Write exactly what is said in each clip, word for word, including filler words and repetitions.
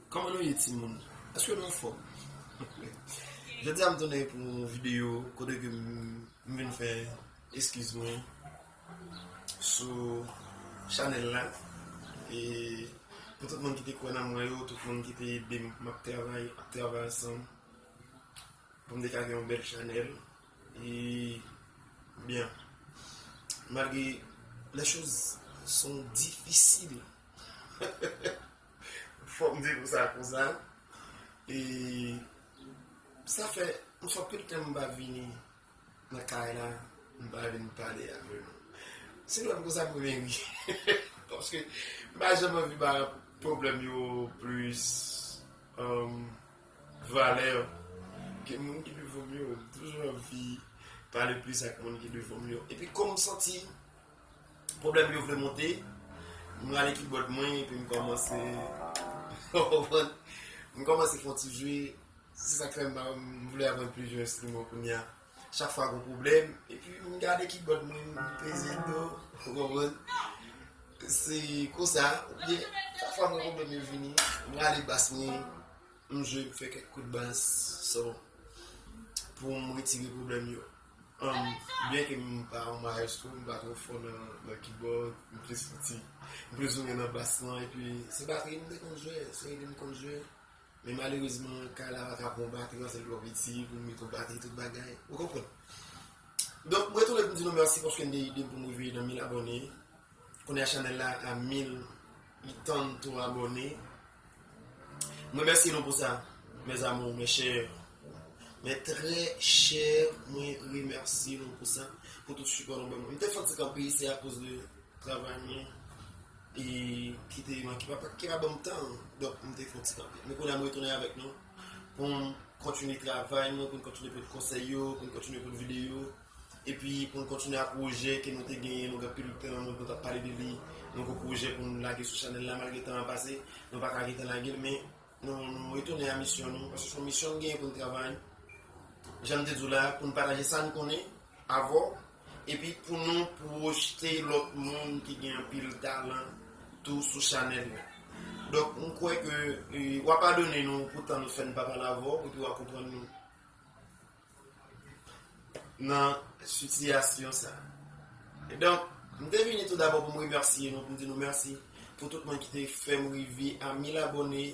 Kòman nou ye, timoun? Èske nou anfòm? Jodi a, m tounen pou yon videyo kote ke m, m vin fè eskiz mwen sou chanèl la. E pou tout moun ki te kwè nan mwen yo, tout moun ki te ede m pou m ap travay, ap travay ansanm, pou m te ka gen yon bèl chanèl. E, byen, malgre les choses sont difficiles, fòk m di konsa, konsa. E sa fè, m fè anpil tan m pa vini nan kay la, m pa vin pale avè nou. Si nou wè m konsa, m renmen ri. Paske m pa janm anvi ba pwoblèm yo plis, um, valè ke moun ki devan m yo. M toujou anvi pale plis ak moun ki devan m yo. Epi kòm m santi pwoblèm yo vle monte, m rale kibòd mwen epi m kòmanse, w konprann? M kòmanse fè yon ti jwe. Se sa k fè m pa, m vle aprann plizyè enstriman kounye a. Chak fwa gon pwoblèm, epi m gade kibòd mwen, m peze do, w konprann? Se konsa, oubyen chak fwa gon pwoblèm yo vini, m rale bas mwen, m jwe, m fè kèk kout bas, so, pou m retire pwoblèm yo. Um, byen ke m pa yon maestro, m pa twò fò nan, nan kibòd, m plis fouti, m plis ou mwen nan bas lan, epi se batri m te konn jwe, se ride m konn jwe. Men malerezman, kay la pa ka pran batri, paske l twò piti pou m met yon batri, tout bagay. Ou konprann? Donk, mwen retounen pou m di nou mèsi paske n te ede m pou m rive nan mil abòne. Kounye a chanèl la a mil, li tann tou abòne. Mwen remèsye nou pou sa, mes amours, mes chers, mes très chers, mwen remèsye nou pou sa, pou tout sipò nou ban mwen. M te fè yon ti kanpe, se akoz de travay mwen, e ki te manke, pa, ki pa ban m tan, donk m te fè yon ti kanpe. Men kounye a m retounen avèk nou, pou m kontinye travay mwen, pou m kontinye pote konsèy yo, pou m kontinye pote videyo, epi pou n kontinye ak pwojè ke nou te genyen, nou gen anpil tan, nou, nou t ap pale de li, nou gen pwojè pou n lage sou chanèl la, malgre tan an pase, nou pa ka gentan lage l, men nou, nou retounen a misyon nou, paske se yon misyon n genyen pou n travay, jan m te di w la, pou n pataje sa n konnen avè w, epi pou nou pwojte lòt moun ki gen anpil talan tou sou chanèl la. Donk, m kwè ke, e, w a padone nou pou tan nou fè n pa pale avè w, epi w a konprann nou nan sitiyasyon sa. E donk, m te vini tou dabò pou m remèsye nou, pou m di nou mèsi pou tout moun ki te fè m rive a mil abòne,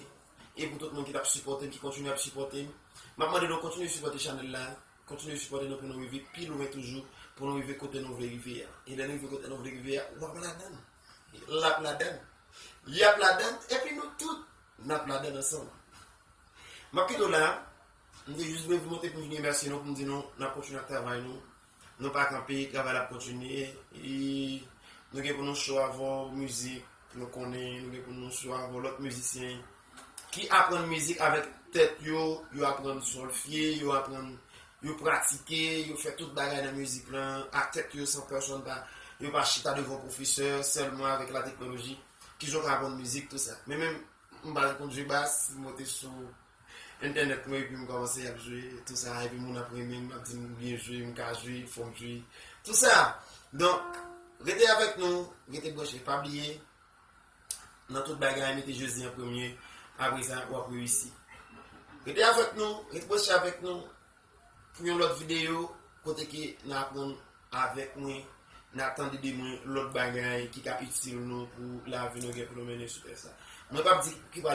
e pou tout moun ki t ap sipòte m, ki kontinye ap sipòte m. M ap mande nou kontinye sipòte chanèl la, kontinye sipòte nou pou nou rive pi lwen toujou, pou nou rive kote nou vle rive a. E lè nou rive kote nou vle rive a, w ap ladann. L ap ladann. Y ap ladann, epi nou tout, n ap ladann ansanm. M ap kite w la, m te jis vle monte pou m vin remèsye nou, pou m di nou, n ap kontinye ak travay nou. Nou pa kanpe, travay la ap kontinye. E nou gen pou nou cho avè w mizik, nou konnen, nou gen pou nou cho avè w lòt mizisyen ki aprann mizik avèk tèt yo, yo aprann sòlfye, yo aprann, yo pratike, yo fè tout bagay nan mizik lan, ak tèt yo, san pèsonn pa, yo pa chita devan pwofesè, sèlman avèk lateknoloji, kijan w ka aprann mizik, tou sa. Men menm, m pa konn jwe bas, m monte sou entènèt mwen, epi m kòmanse ap jwe, tou sa, epi moun ap renmen m, ap di m byen jwe, m ka jwe, fò m jwe, tou sa. Donk, rete avèk nou, rete branche, pa bliye, nan tout bagay, mete Jezi an premye, apre sa, w ap reyisi. Rete avèk nou, rete branche avèk nou, pou yon lòt videyo, kote ke n a aprann avèk mwen, n a tande de mwen lòt bagay ki ka itil nou pou lavi nou gen pou nou mennen sou tè sa. Mwen p ap di ki pral